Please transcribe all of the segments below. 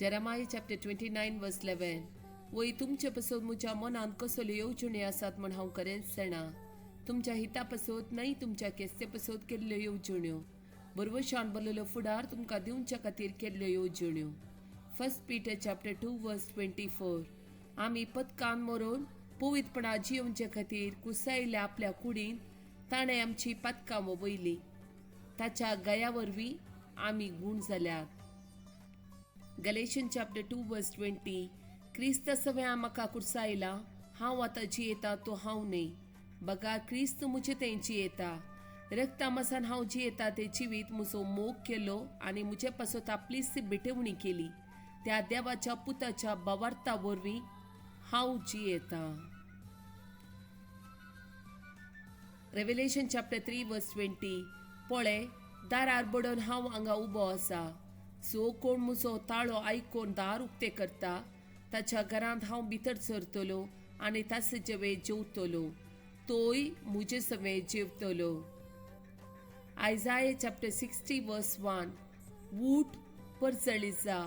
Jeremiah chapter 29 verse 11. वय तुमचे पसत म्हज्या मनांत कसल्यो येवजण्यो आसात म्हण हांव खरेंच जाणा. तुमच्या हिता पसत न्हय, तुमच्या केस्ते पसत केल्ल्यो येवजण्यो, बरवशान बरलेलो फुडार तुमकां दिवच्या खातीर केल्ल्यो येवजण्यो. First Peter chapter 2 verse 24. आमी पदकान मरून पवित्रपणा जियोवचे खातीर कुसायल्या आपल्या कुडीन ताणें आमची पदकां वयली. ताच्या गया वरवीं आमी गूण जाल्यात. Galatians chapter 2 verse 20. क्रिस्त सव्या म्हाका कुर्सायला, हांव आतां जियेता तो हांव न्हय, बगा क्रिस्त म्हजे थंय जियेता. रक्ता मसान हांव जियेता ते जिवीत म्हजो मोग केलो आनी म्हजे पासत आपलीच भेटवणी केली त्या देवाच्या पुताच्या बवार्ता वरवीं हांव जियेता. Revelation chapter 3 verse 20. पळय, दारार बडोवन हांव हांगा उबो आसा. जो कोण म्हजो ताळो आयकून दार उक्तें करता ताच्या घरांत हांव भितर सरतलो आनी ताचे जेवे जेवतलो, तोय म्हजे सवें जेवतलो. Isaiah chapter 60 verse 1. ऊठ, परजळीत जा,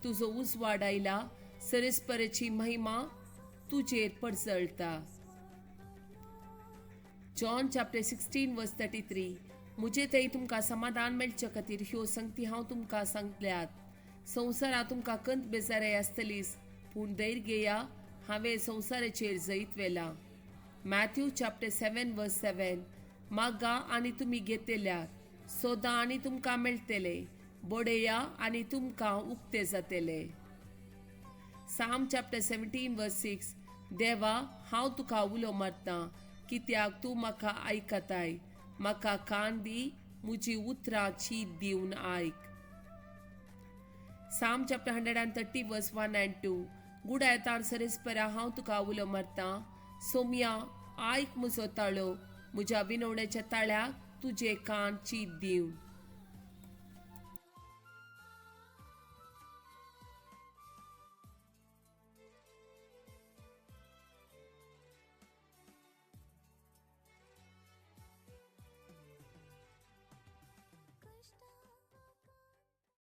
तुजो उजवाड आयला, सरस्पराची महिमा तुजेर परजळटा. John chapter 16 verse 33. म्हजे थंय तुमकां समाधान मेळचे खातीर ह्यो संगती हांव तुमकां सांगल्यात. संवसारांत तुमकां कंत बेजाराय आसतलीच, पूण धैर्य घेया, हांवें संवसाराचेर जैत व्हेलां. Matthew chapter 7 verse 7. मागा आनी तुमी घेतल्यात, सोदा आनी तुमकां मेळटले, बडया आनी तुमकां उक्ते जातले. Psalm chapter 17 verse 6. देवा, हांव तुका उलो मारतां, कित्याक तूं म्हाका आयकताय. म्हाका कान दी, म्हजी उतरां चीत दिवन आयक. Psalm chapter 130 verse 1 and 2. गुडायतान सरस्परा हांव तुका उलो मारतां, सोमया आयक म्हजो ताळो, म्हज्या विनवण्याच्या ताळ्याक तुजे कान चीत दिवन.